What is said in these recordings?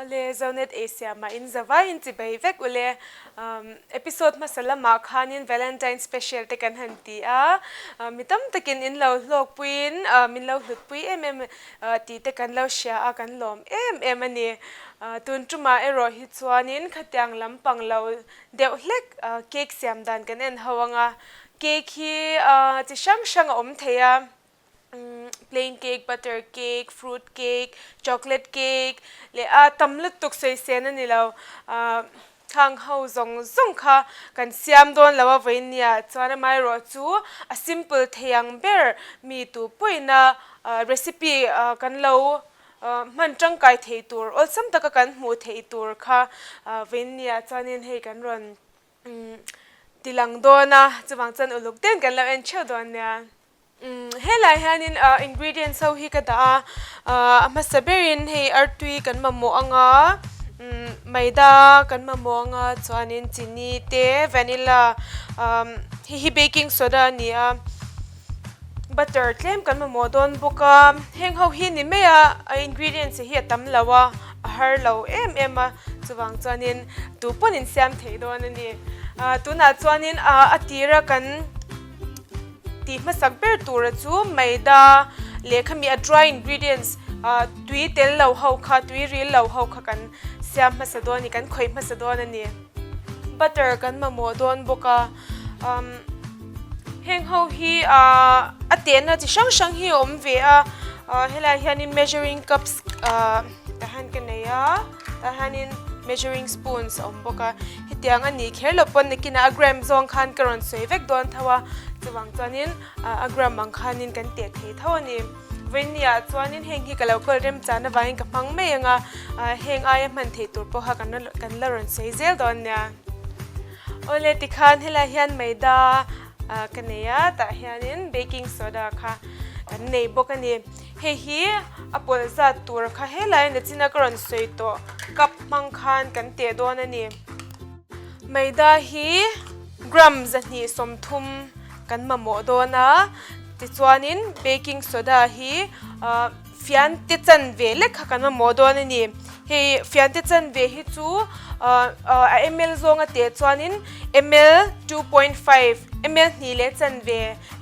Awle, Zonet ei siamah in zavai in chibei vek ule. Episode hmasa lamah khanin Valentine special te kan han ti a, mi tam takin in lo hlawkpuiin min lo hlutpui em em tih te kan lo hria a, kan lawm em em a ni. Tun tumah erawh hi chuanin khatiang lampang lo deuh hlek cake siam dan kan en ho anga, cake hi chi hrang hrang a awm thei a. Plain cake, butter cake, fruit cake, chocolate cake leh a tam lutuk sawi sen a ni lo. Khang ho zawng zawng kha kan siam dawn lo a vawiin nia chuan amaherawh chu a simple thei ang ber mi tu pawhina recipe kan lo hman tangkai thei tur awlsam taka kan hmuh theih tur kha vawiin nia chuanin hei kan rawn tilang dawn a chuvang chuan uluk deuhin kan lo en theuh dawn nia. Helai hianin ingredients ho hi ka dah a, a hmasa berin hei artui kan mamawh anga maida kan mamawh anga chuanin chini te vanilla hei hi baking soda a ni a butter tlem kan mamawh dawn bawk a heng ho hi ni mai a a ingredients hi a tam lo a a har lo em em a chuvang chuanin tu pawn in siam thei dawn a ni tunah chuanin a tira kan. Tih hmasak ber tura chu maida leh khami a dry ingredients tui tel lo ho kha tui ril lo ho kha kan siam hmasa dawn a ni kan khawih hmasa dawn a ni. Butter kan mamawh dawn bawk a heng ho hi a tehna chi hrang hrang hi a awm ve a helai hianin measuring cups tah hian ka nei a. Tah hianin measuring spoons a awm bawk a, hetiang a nih kher lo pawn nakinah a gram zawng khan ka rawn sawi vek dawn tho a, chuvang chuanin a gram ang khanin kan teh thei tho a ni. Vawinia chuanin heng hi ka lo kawl remchan avangin ka hmang mai ang a, heng aia hman theih tur pawh kha kan la rawn sawi zel dawn nia. Awle tikhan helai hian maida ka nei a, tah hianin baking soda kha kan nei bawk a ni. Hei hi a pawlh zat tur kha helai nachina ka rawn sawi tawh cup hmang khan kan teh dawn a ni. Maida hi gram 230 kan mamawh dawn a, tichuanin baking soda hi fian te chanve lek kha kan mamawh dawn a ni. Hei fian te chanve hi chu a ml zawnga teh chuanin ml 2.5 ml hnih leh chanve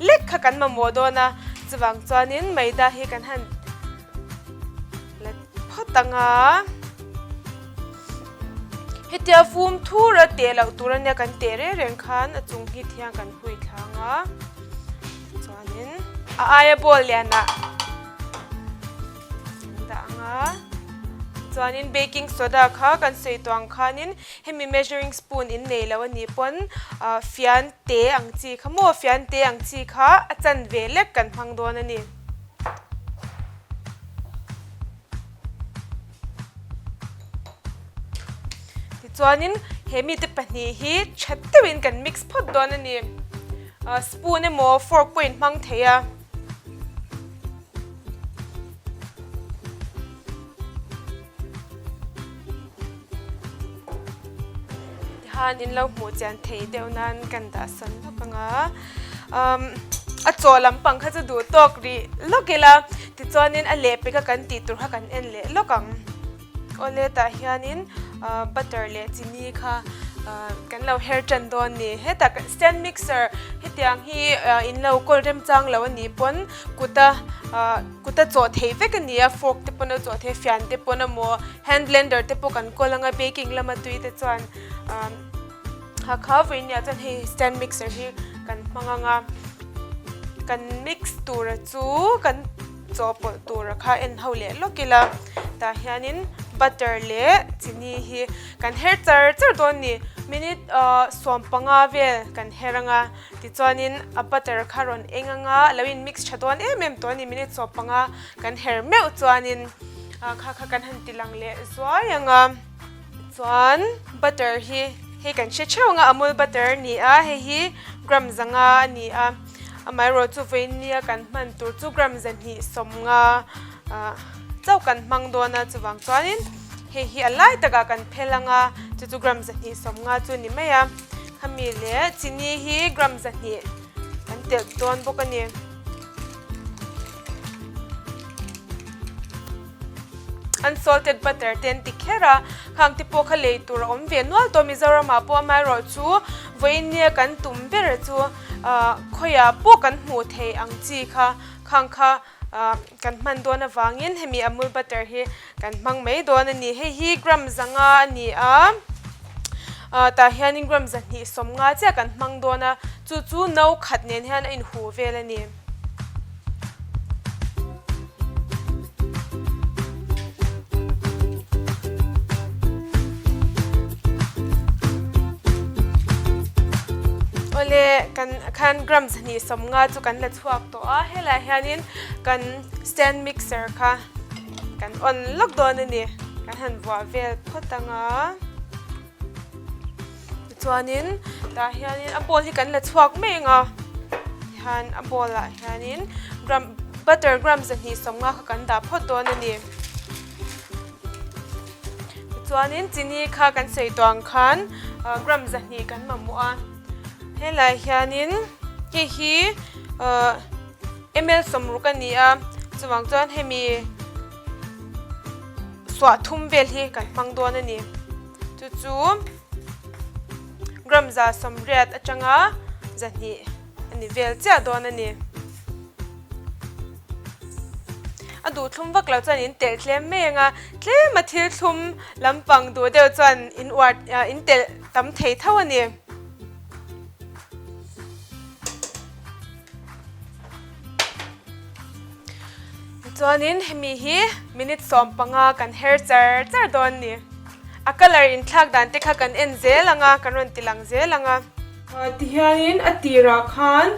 Lek kha kan mamawh dawn a, chuvang chuanin maida hi kan han la phawt ang a. Hetia vum thur a teh loh tur ania kan teh reng reng khan a chung hi thiang kan hui thlang a. Chuanin a aia bowl lianah kan dah ang a. Chuanin baking soda kha kan sawi tawh ang khanin hemi measuring spoon in nei lo anih pawn fian te ang chi kha maw fian te ang chi kha a chanve lek kan hmang dawn a ni. Tichuanin he mite pahnih hi tha deuhin kan mix phawt dawn a ni. Spoon emaw fork pawhin hmang thei a. Tihan in lo hmuh chian thei deuh nan kan dah sawn lawk ang a. Umm a chaw lampang kha chu duh tawk rih lawk ila tichuanin a lehpek a kan tih tur kha kan en leh lawk ang. Awle tah hianin butter leh chini kha kan lo her tan dawn ni. Hetah stand mixer hetiang hi in lo kawl remchang lo a nih pawn kuta kuta chawh theih vek a ni a, fork te pawn a chawh theih a, fian te pawn emaw hand blender te pawh kan kawl anga baking lama tui te chuan ha kha vawiin ah chuan hei stand mixer hi kan hmang anga kan mix tura chu kan. Chawhpawlh tura kha en ho leh lawk ila, tah hianin butter leh chini hi kan her char char dawn ni. Minute 15 vel kan her anga, tichuanin a butter kha rawn eng anga lo in mix tha dawn em em tawh a ni. Minute 15 kan her meuh chuanin kha kha kan han ti lang leh zuai anga. Chuan butter hi hei kan hre theuh anga Amul butter a ni a, hei hi gram zanga a ni a. Amaherawh chu vawinia kan hman tur chu gram 250 chauh kan hmang dawn a, chuvang chuanin hei hi a lai takah kan phel ang a, chu chu gram 250 chu a ni mai a. Khami leh chini hi gram 200 kan telh dawn bawk a ni. Unsalted butter te an ti kher a, khang te pawh kha lei tur a awm ve nual tawh Mizoramah pawh amaherawhchu vawiin nia kan tum ber chu khawiah pawh kan hmuh theih ang chi kha khang kha kan hman dawn avangin hemi Amul butter hi kan hmang mai dawn a ni. Hei hi gram zanga a ni a, tah hianin gram 250 chiah kan hmang dawn a, chu chu no khat nen hian a inhuh vel a ni. Awle kan khan gram 250 chu kan la chhuak tawh a, helaiah hianin kan stand mixer kha kan on lawk dawn a ni, kan han vuah vel phawt ang a. Tichuanin tah hianin a bowl hi kan la chhuak mai ang a, tihian a bowl ah hianin gram butter gram 250 kha kan dah phawt dawn a ni. Tichuanin chini kha kan sawi tawh ang khan gram 200 kan mamawh a, helaiah hianin hei hi ahh ml sawmruk a ni a, chuvang chuan hemi suah thum vel hi kan hmang dawn a ni. Chu chu gram 180 atanga 200 a ni vel chiah dawn a ni. A duh thlum vak lo chuan in telh tlem mai ang a, tlema thil thlum lampang duh deuh chuan in uar in telh tam thei tho a ni. Chuanin hemi hi minute 15 kan her char char dawn ni. A colour inthlak dan te kha kan en zel ang a, kan rawn ti lang zel ang a. Tihianin a tirah khan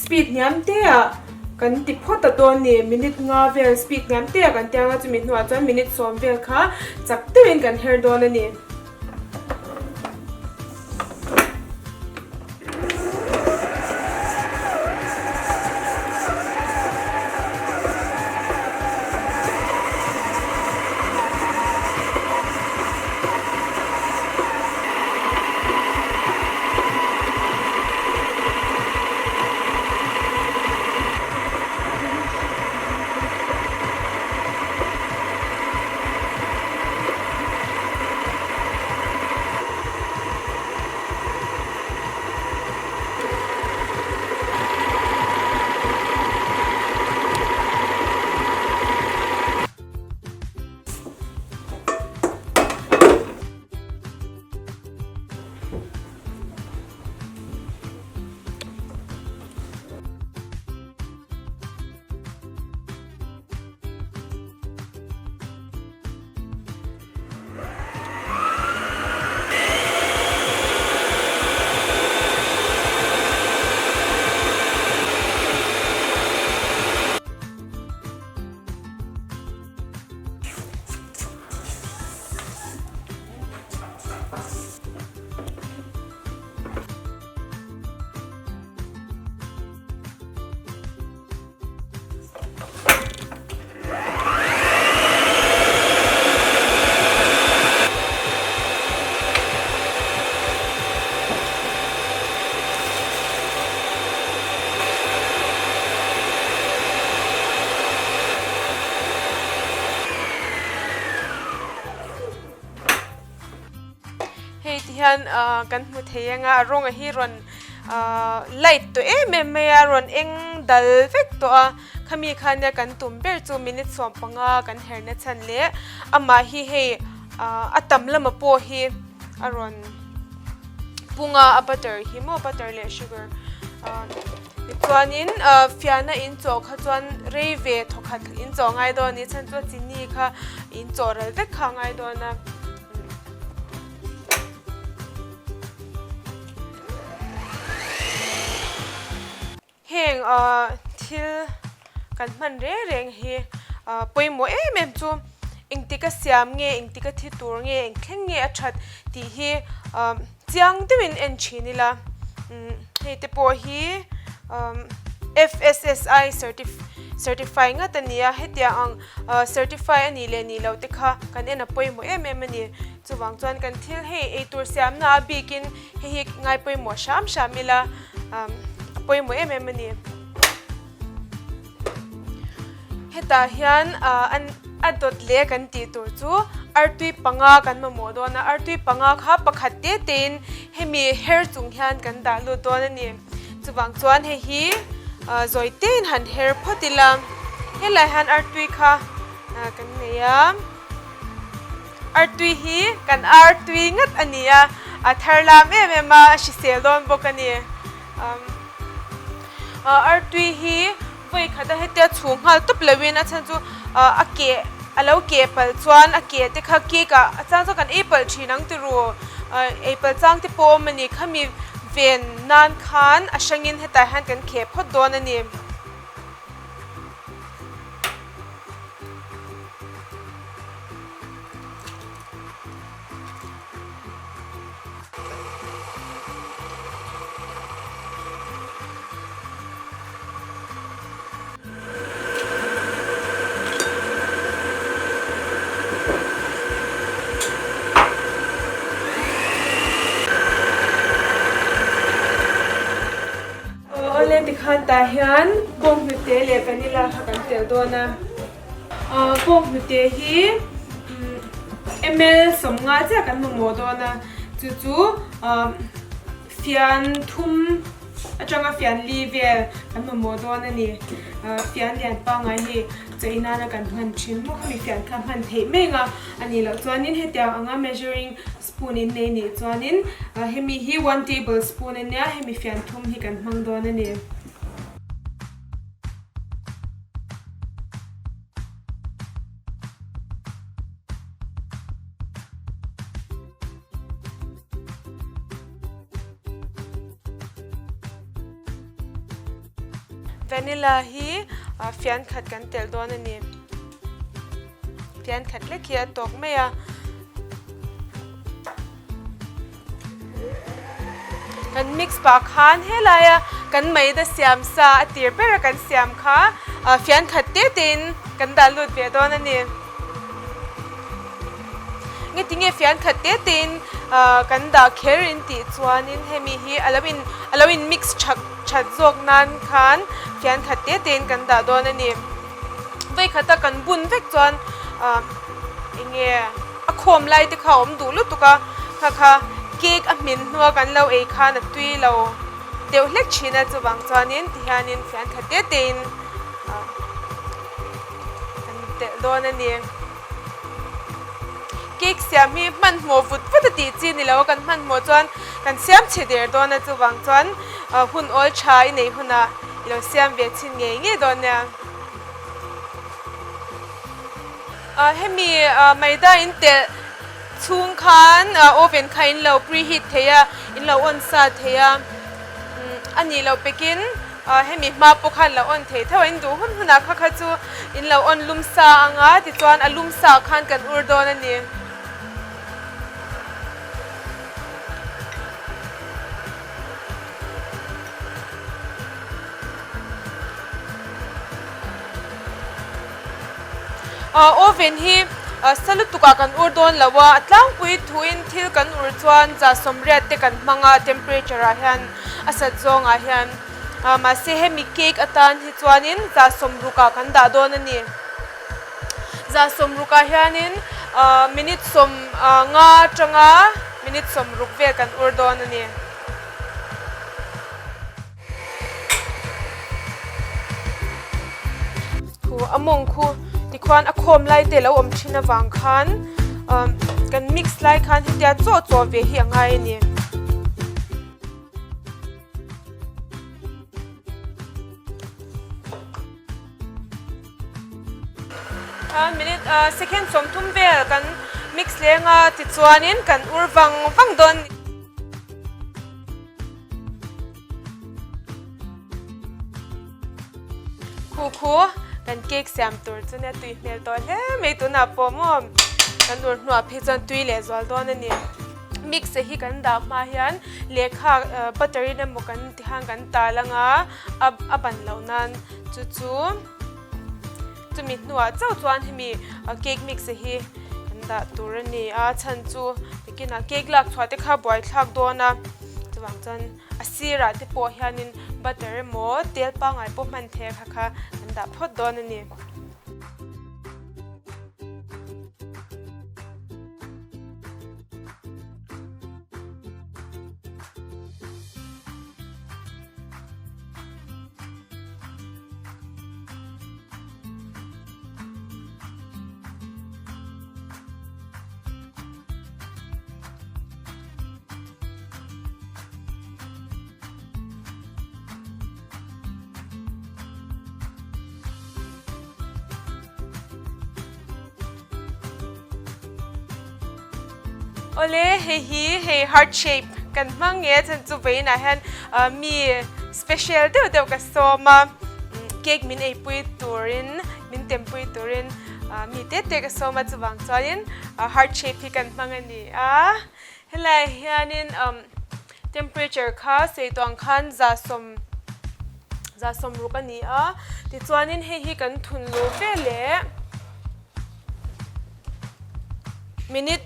speed hniam te ah kan ti phawt ta dawn ni. Minute nga vel speed hniam te ah kan ti ang a, chumi hnuah chuan minute 10 vel kha chak deuhin kan her dawn a ni. Hei ti hian kan hmu thei ang a, a rawng hi rawn light tawh em em mai a, rawn eng dal vek tawh a, khami khan nia kan tum ber chu minute 15 kan herna chhan leh amah hi hei a tam lama pawh hi a rawn pung a, a butter hi maw butter leh sugar tichuanin fiahna in chawh kha chuan rei ve thawkhat in chawh ngai dawn a ni chhan chu chini kha in chawh ral vek kha a ngai dawn a. Heng thil kan hman reng reng hi pawimawh em em chu engtik a siam nge engtik a thi tur nge eng thleng nge a that tih hi chiang deuhin en thin ila hei te pawh hi FSSI certify ngat a ni a hetiang ang certify a nih leh nih loh te kha kan en a pawimawh em em a ni. Chuvang chuan kan thil hei eitur siamna a bikin hei hi ngai pawimawh hram hram ila a pawimawh em em a ni. Hetah hian a dawt leh kan tih tur chu artui panga kan mamawh dawn a, artui panga kha pakhat te tein hemi her chung hian kan dah lut dawn a ni. Chuvang chuan hei hi zawi tein han her phawt ila, helai hian artui kha kan nei a, artui hi kan artui ngat a ni a, a thar lam em em a, a hrisel dawn bawk a ni. Artui hi Vawi khat a hetia chhung nghal tawp lo in a chhan chu a keh a lo keh palh chuan a keh te kha cake ah a chang chuan kan ei palh thin ang ti ru ei palh chang te pawh awm a ni khami ven nan khan a hrang in hetah hian kan kheh phawt dawn a ni. Awle tikhan tah hian bawnghnute leh vanilla kha kan telh dawn a. Bawnghnute hi ml 50 chiah kan mamawh dawn a, chu chu fian thum atanga fian li vel kan mamawh dawn a ni. Fian lian pangngai hi chawi nana kan hman thin maw khami fian kha hman theih mai anga a nih loh chuanin hetiang anga measuring spoon in nei nih chuanin hemi hi one table spoon a nia hemi fian thum hi kan hmang dawn a ni. Vanilla hi fian khat kan telh dawn a ni. Fian khat lek hi a tawk mai a. Kan mix pah khan helaia kan maida siam sa a tir bera kan siam kha fian khat te tein kan dah lut ve dawn a ni. Nge tinge fian khat te tein kan dah kher in tih chuanin hemi hi a lo in a lo in mix that that zawk nan khan fian khat te tein kan dah dawn a ni. Veikhata kan bun vek chuan enge a khawm lai te kha a awm duh lutuk a, kha kha cake a hmin hnua kan lo ei khan a tui lo deuh hlek thin a, chuvang chuanin tihianin fian khat te tein kan telh dawn a ni. Cake siam hi hmanhmawh vut vut a tih chi ni lo a, kan hmanhmawh chuan kan siam chhe der dawn a, chuvang chuan hun awl tha i neih hunah i lo siam ve chhin ngei ngei dawn nia. Hemi maida in telh chhung khan oven kha in lo preheat thei a, in lo on sa thei a, a nih loh pekin hemi hma pawh khan lo on thei theuh a, in duh hun hunah kha kha chu in lo on lum sa ang a, tichuan a lum sa khan kan ur dawn a ni. Oven hi sa lutukah kan ur dawn lo a, a tlangpui thuin thil kan ur chuan 180 te kan hmang a temperature ah hian a sat zawngah hian mahse hemi cake atan hi chuanin 160 ah kan dah dawn a ni. 160 ah hianin minute 50 atanga minute 60 vel kan ur dawn a ni. Khu a mawng khu tikhuan a khawm lai te lo awm thin avang khan kan mix lai khan hetia chaw chaw ve hi a ngai a ni. Minute second 30 vel kan mix leng a tichuanin kan ur vang vang dawn. Khu khu kan cake siam tur chu nia tui hmel tawh hle mai tunah pawh maw kan ur hnuah phei chuan tui leh zual dawn a ni. Mixer hi kan dah hma hian lehkha butter in emaw kan ti khan kan tal ang a a ban loh nan chu chu chumi hnuah chauh chuan hemi cake mixer hi kan dah tur a ni a chhan chu tikinah cake lak chhuah te kha buaithlak dawn a chuvang chuan a sirah te pawh hianin butter emaw tel pangngai pawh hman theih kha kha kan dah phawt dawn a ni. Awle hei hi hei heart shape kan hmang nge a chhan chu vawiinah hian mi special deuh deuh ka sawm a, cake min eipui turin min tempui turin mi te te ka sawm a chuvang chuanin heart shape hi kan hmang a ni a. Helaiah hianin temperature kha sawi tawh ang khan 160 a ni a, tichuanin hei hi kan thun luh veleh. Minute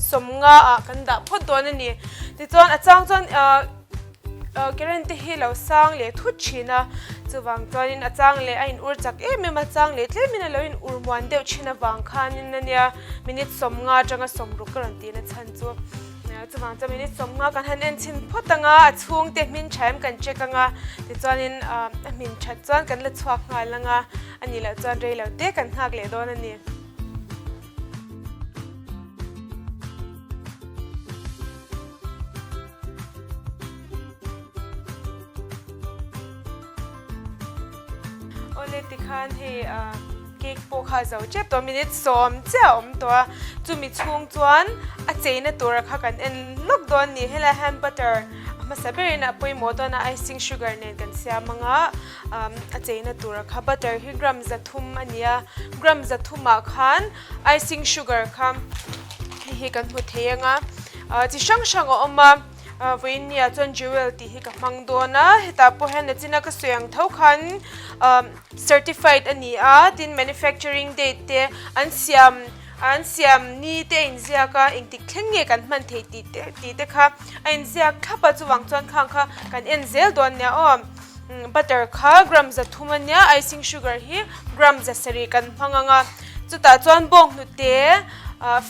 50 ah kan dah phawt dawn a ni. Tichuan a chang chuan current te hi lo sang leh thut thin a, chuvang chuanin a chang leh a in ur chak em em a, chang leh tlemin a lo in ur muan deuh thin avang khanin a nia minute 50 atanga 60 ka rawn tihna chhan chu. Chuvang chuan minute 50 kan han en chhin phawt ang a, a chhungte hmin tha em kan check ang a, tichuanin a hmin that chuan kan la chhuak nghal ang a. A nih loh chuan rei lo te kan nghak leh dawn a ni. Awle tikhan hei cake pawh kha a zo tep tawh a, minute 10 chiah a awm tawh a, chumi chhung chuan a cheina tura kha kan en lawk dawn a ni. Helai hian butter a hmasa berin a pawimawh dawn a, icing sugar nen kan siam ang a. A cheina tura kha butter hi gram 300 a ni a, gram 300 ah khan icing sugar kha hei hi kan hmu thei ang a, chi hrang hrang a awm a, vawiin ni ah chuan jewel tih hi ka hmang dawn a, hetah pawh hian nachina ka sawi ang tho khan certified a ni a, tin manufacturing date te an siam An siam ni te a inziak a, engtik thleng nge kan hman thei tih te tih te kha a inziak thlap a, chuvang chuan khang kha kan en zel dawn nia aw. Butter kha gram 300 a nia, icing sugar hi gram 700 kan hmang ang a, chutah chuan bawnghnute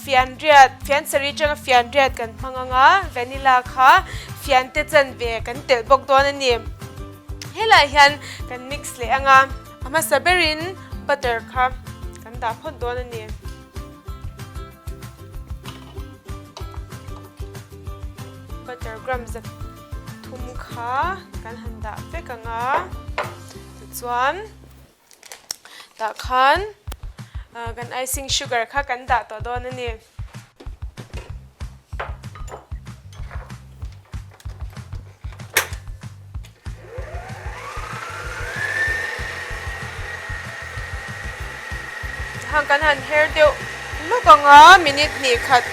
fianriat, fian sarih atanga fianriat kan hmang ang a, vanilla kha fiante chanve kan telh bawk dawn a ni. Helaiah hian kan mix leh ang a. A hmasa berin butter kha kan dah phawt dawn a ni. Butter gram 300 kha kan han dah vek ang a, tichuan tah khan kan icing sugar kha kan dah tawh dawn a ni. Hang kan han her deuh lawk ang a minute hnih khat.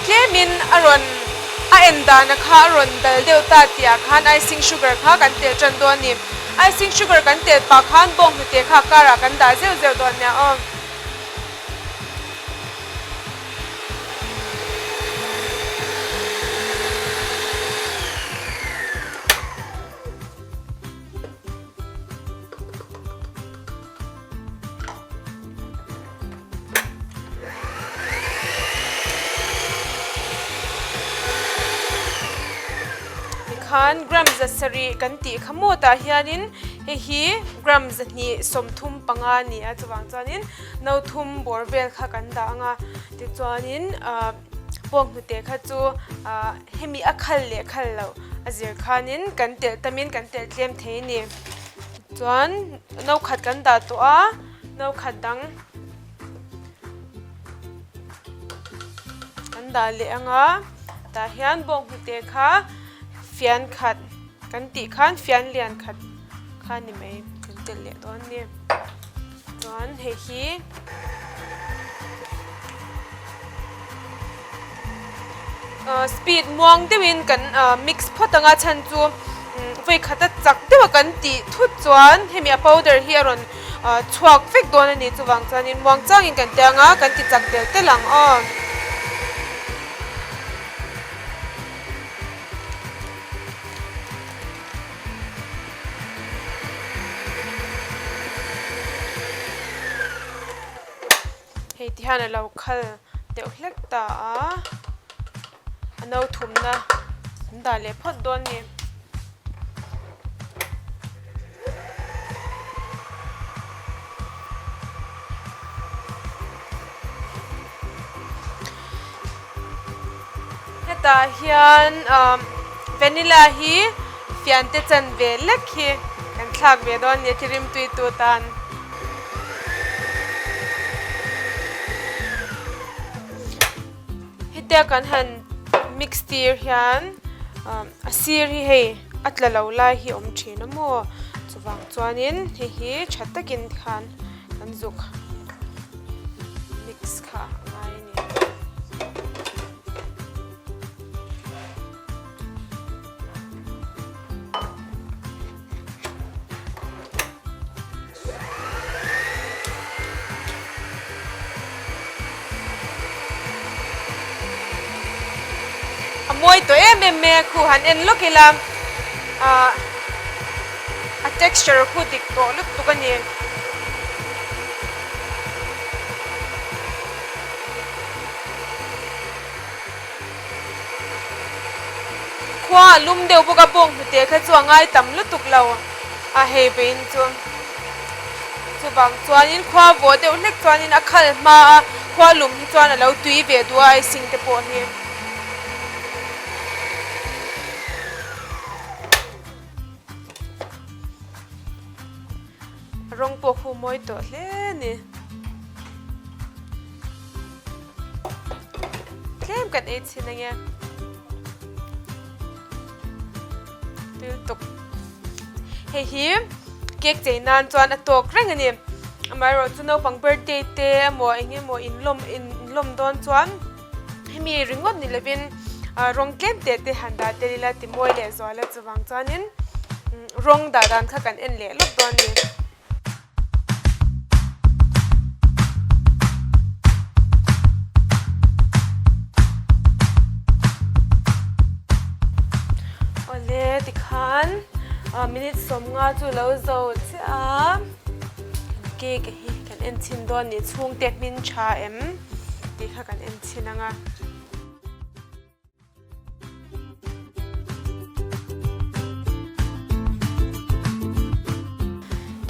Tlemin a rawn a en dana kha a rawn dal deuh ta tih ah khan icing sugar kha kan telh tan dawn a ni. Icing sugar kan telh pah khan bawnghnute kha karah kan dah zeuh zeuh dawn nia aw. Tikhan gram 700 kan tih kha maw tah hianin hei hi gram 235 a ni a chuvang chuanin No thum bawr vel kha kan dah ang a, tichuanin bawnghnute kha chu hemi a khal leh khal loh a zir khanin kan telh tamin kan telh tlem thei a ni. Chuan no khat kan dah tawh a, no khat dang kan dah leh ang a, tah hian bawnghnute kha fian khat kan tih khan fian lian khat kha ni mai kan telh leh dawn a ni. Chuan hei hi speed muang deuhin kan mix phawt ang a chhan chu vawi khata chak deuh a kan tih thut chuan hemi a powder hi a rawn chhuak vek dawn a ni chuvang chuanin muang changin kan ti ang a kan ti chak tel tel ang aw. Hei ti hian a lo khal deuh hlek ta a, a no thumna an dah leh phawt dawn a ni. Hetah hian vanilla hi fiante chanve lek hi. Kan thlak ve dawn nia khi rimtui tu tan. Hetia kan han mix tir hian a sir hi hei a tla lo lai hi a awm thin a maw chuvang chuanin hei hi tha takin khan kan zuk mix kha a ngai a ni. A mawi tawh em em mai a khu han en lawk ila ah a texture khu dik tawh lutuk a ni. Khua a lum deuh bawk a bawng hnute kha chu a ngai tam lutuk lo a hei vein chu chuvang chuanin khua vawh deuh hlek chuanin a khal hma a khua lum hi chuan a lo tui ve duh a icing te pawh hi. Rawng pawh khu mawi tawh hle a ni. Tlem kan ei chhin ange. Tui lutuk. Hei hi cake chei nan chuan a tawk reng a ni. Amaherawh chu naupang birthday te emaw eng emaw inlawm inlawm dawn chuan hemi ringawt ni lovin rawng tlem teh te han dah tel ila ti mawi leh zual a chuvang chuanin rawng dah dan kha kan en leh lawk dawn a ni. Awle tikhan minute sawmnga chu lo zo chiah a cake hi kan en chhin dawn ni chhungte hmin tha em tih kha kan en chhin ang a.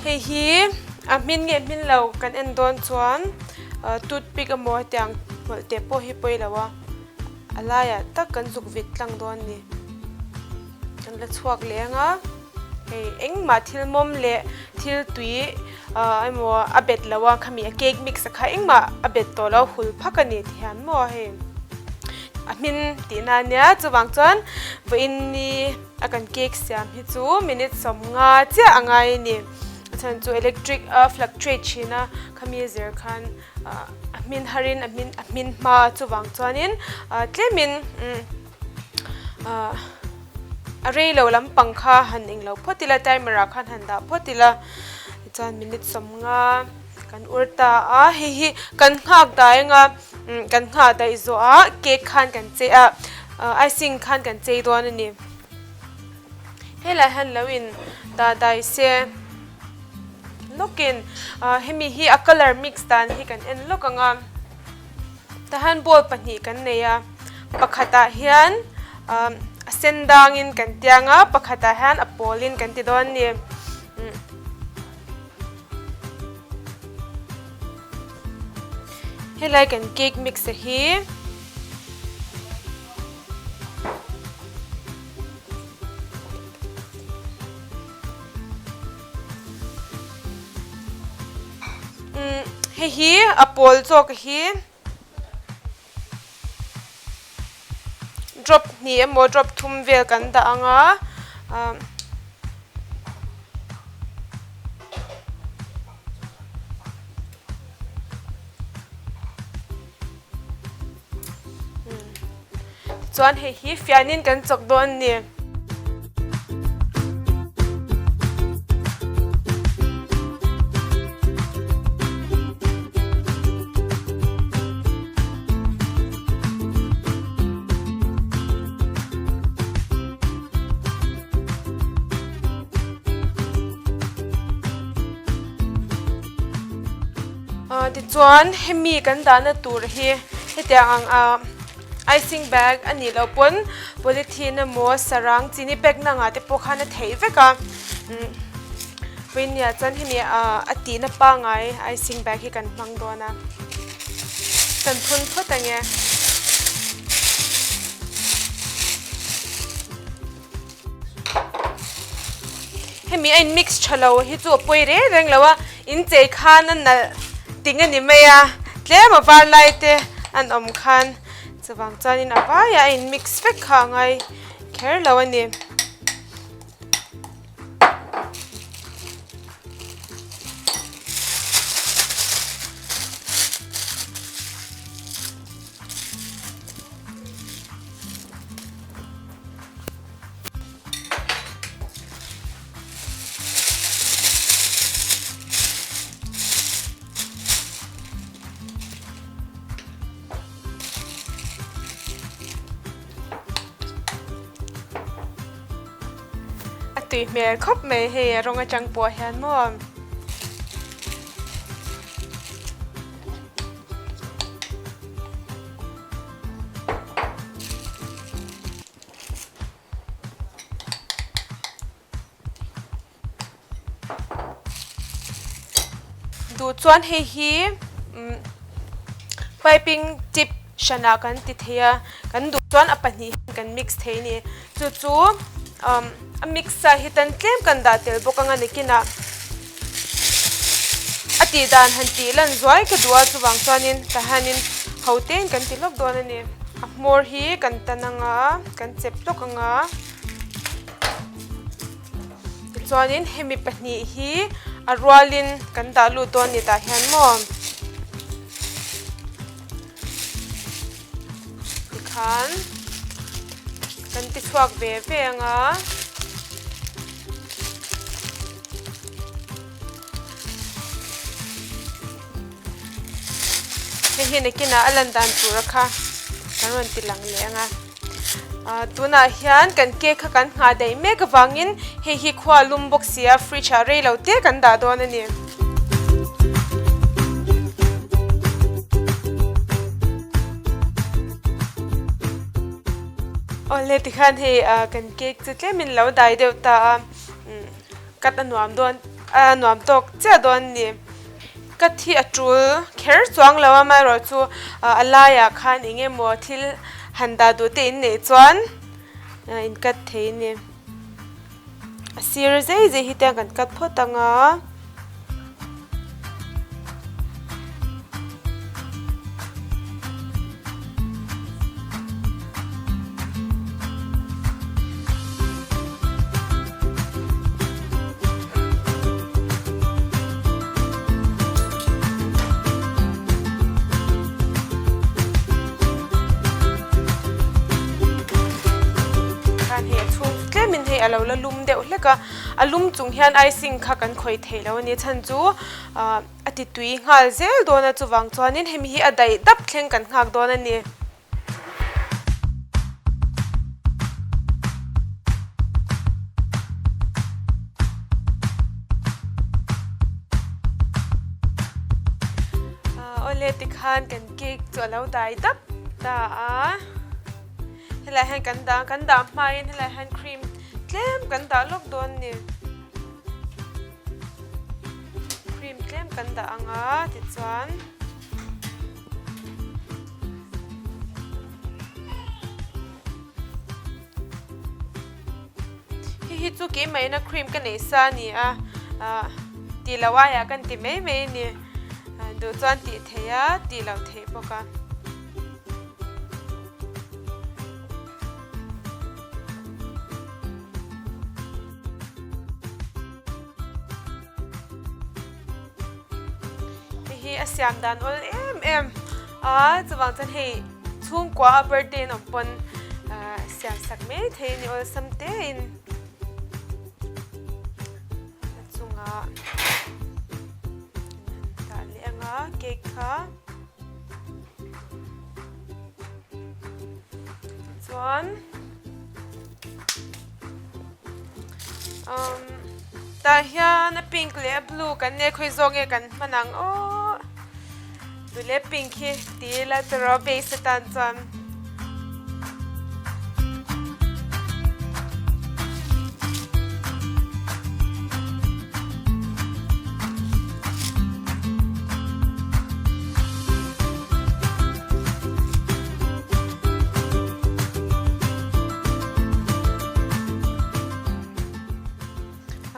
Hei hi a hmin nge hmin lo kan en dawn chuan toothpick emaw hetiang hmawlh te pawh hi pawi lo a a laiah tak kan zuk vit tlang dawn a ni kan la chhuak leh ang a. Hei engmah thil mawm leh thil tui emaw a bet lo a khami a cake mix a kha engmah a bet tawh lo hul phak a ni ti hian maw hei a hmin tihna a nia chuvang chuan vawiin ni a kan cake siam hi chu minute sawmnga chiah a ngai a ni a chhan chu electric a fluctuate thin a khami a zir khan a hmin harin a hmin a hmin hma chuvang chuanin tlemin A rei lo lampang kha han eng lo phawt ila timer ah khan han dah phawt ila tichuan minute sawmnga kan ur ta a hei hi kan nghak dai anga kan nghah daih zawh ah cake khan kan chei a icing khan kan chei dawn a ni helai hian lo in dah dai se lawkin hemi hi a colour mix dan hi kan en lawk ang a. Tahan bowl pahnih kan nei a, pakhatah hian a sen dangin kan tiang a, pakhatah hian a pawlin kan ti dawn a ni. Helai kan cake mix a hi. Hei hi a pawl zawk hi drop hnih emaw drop thum vel kan dah ang a Tichuan hei hi fianin kan chawk dawn a ni. Tichuan hemi kan dahna tur hi hetiang ang ah icing bag a nih loh pawn polythene emaw sarang chini pack na ngah te pawh khan a theih vek a vawinia chuan hemi a tihna pangngai icing bag hi kan hmang dawn a kan phun phawt ang e. Hemi a in mix tha lo hi chu a pawi reng reng lo a, in chei khan a nalh ting a ni mai a, tlem a var lai te an awm khan chuvang chuanin a vaiah a in mix vek kha a ngai kher lo a ni. A tui hmel khawp mai hei a rawng atang pawh hian maw. Duh chuan hei hi piping tip hranah kan ti thei a, kan duh chuan a pahnih hian kan mix thei a ni. Chu chu a mix ah hi tan tlem kan dah tel bawk anga nikinah a tih dan han tih lan zuai ka duh a chuvang chuanin tahanin ho tein kan ti lawk dawn a ni. A hmawr hi kan tan anga kan chep lawk anga tichuanin hemi pahnih hi a rualin kan dah lut dawn a ni tah hian maw. Tikhan kan ti chhuak ve ve ang a. Hei hi nakinah a lan dan tur a kha kan rawn ti lang leh ang a. Tunah hian kan cake kha kan nghah daih mek avangin hei hi khua lum bawk si a fridge ah rei lo te kan dah dawn a ni. Awle tikhan hei kan cake chu tlemin lo dai deuh ta a cut a nuam dawn a nuam tawk chiah dawn a ni. Ka thi a tul kher chuang lo a amaherawhchu a laiah khan eng emaw thil han dah duh te in neih chuan in cut thei a ni. A sir zai zai hi te kan cut phawt ang a. Khan hei a chhung tlemin hei a lo la lum deuh hlek a, a lum chung hian icing kha kan khawih theih lo a ni chhan chu ah a ti tui nghal zel dawn a chuvang chuanin hemi hi a daih dap thleng kan nghak dawn a ni. Awle tikhan kan cake chu a lo dai dap ta a, helai hian kan dah kan dah hmain helai hian cream tlem kan dah lawk dawn a ni. Cream tlem kan dah ang a tichuan. Hei hi chu keimahina cream ka neih sa a ni a, ah tih loh aiah kan ti mai mai a ni. Duh chuan tih theih a, tih loh theih bawk a. Hei hi a siam dan awl em em a chuvang chuan hei chhungkua a birthday an awm pawn siam sak mai thei a ni awlsam te in a chungah an han dah leh ang a cake kha. Chuan umm tah hian a pink leh a blue kan nei khawi zawk nge kan hman ang aw blue leh pink hi ti ila tiraw base atan chuan.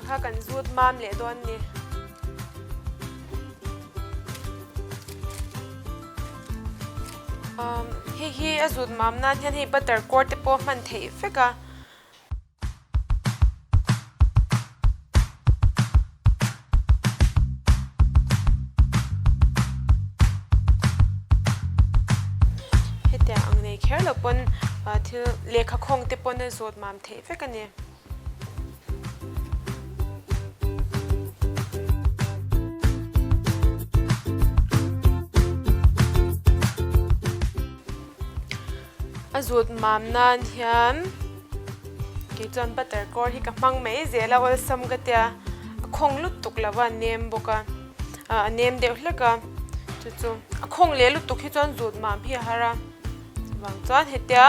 kha kan zut mam leh dawn ni. Hei hi a zut mam nan hian hei butter kawr te pawh hman theih vek a. Hetiang ang nei kher lo pawn thil lehkha khawng te pawn a zawt mam theih vek a ni. A zut mam nan hian kei chuan butter kawr hi ka hmang mai zel a awlsam ka tia a khawng lutuk lo va a nem bawk a ah a nem deuh hlek a chu chu a khawng leh lutuk hi chuan zut mam hi a har a chuvang chuan hetia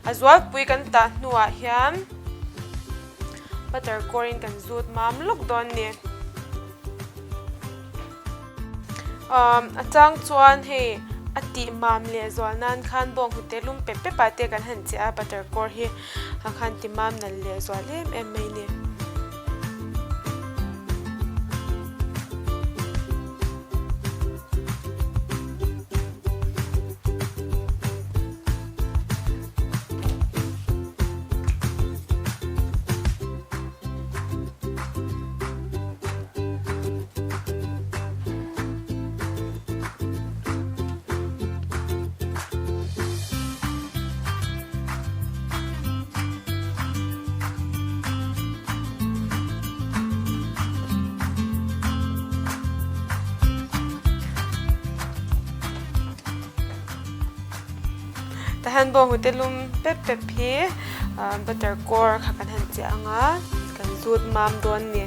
a zualpui kan tah hnuah hian butter kawr in kan zut mam lawk dawn a ni. A chang chuan hei a tih mam leh zual nan khan bawnghnute lum pep pep ah te kan han chiah a butter kawr hi a khan ti mam nalh leh zual em em mai a ni. Tahan bawnghnute lum pep pep hi butter kawr kha kan han chiah ang a kan zut mam dawn a ni.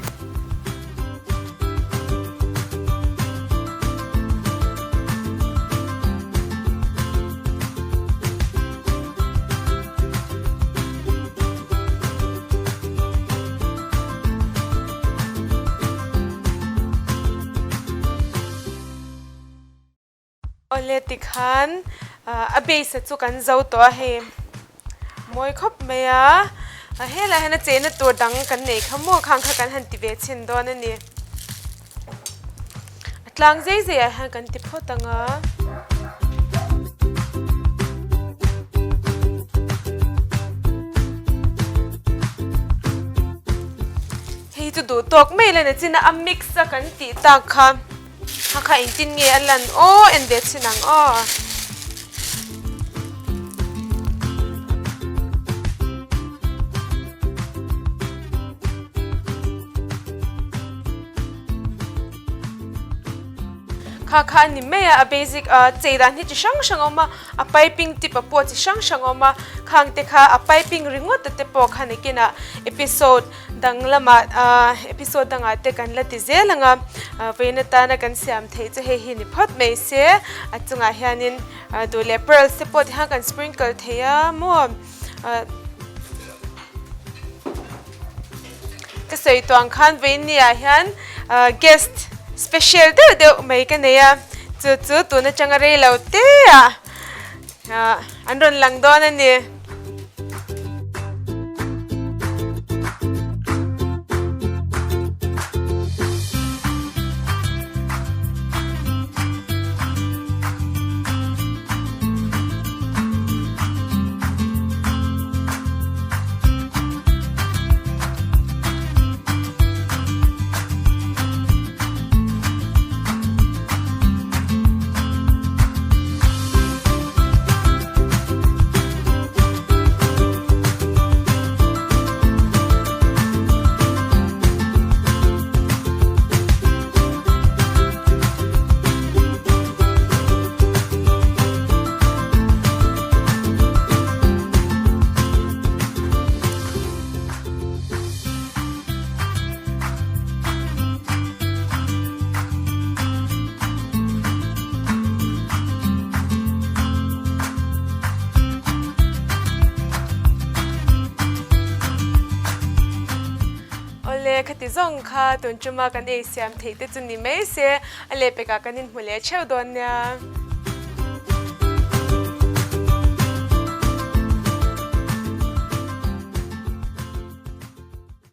Awle tikhan a base chu kan zo tawh a hei mawi khawp mai a helaiah hian a chehna tur dang kan nei kha maw khang kha kan han ti ve chhin dawn a ni a tlang zei zei ah hian kan ti phawt ang a. Hei chu duh tawk mai la ni chin a a mix a kan tih tak kha. A kha engtin nge a lan aw en ve chhin ang aw. Kha kha a ni mai a, a basic a chei dan hi chi hrang hrang a awm a, a piping tip a pawh chi hrang hrang a awm a, khang te kha a piping ringawt te pawh kha nakinah episode Dang lamah episode dangah te kan la ti zel ang a, vawiin atana kan siam theih chu hei hi ni phawt mai se, a chungah hianin duh leh pearls te pawh tikhan kan sprinkle thei a maw. Ka sawi tawh ang khan vawiin ni ah hian guest special deuh deuh mai ka nei a, chu chu tun atanga rei lo te ah An rawn lang dawn a ni. Awle, khati zawng kha tun tuma kan ei siam theih te chu ni mai se, a lehpekah kan inhmu leh theuh dawn nia.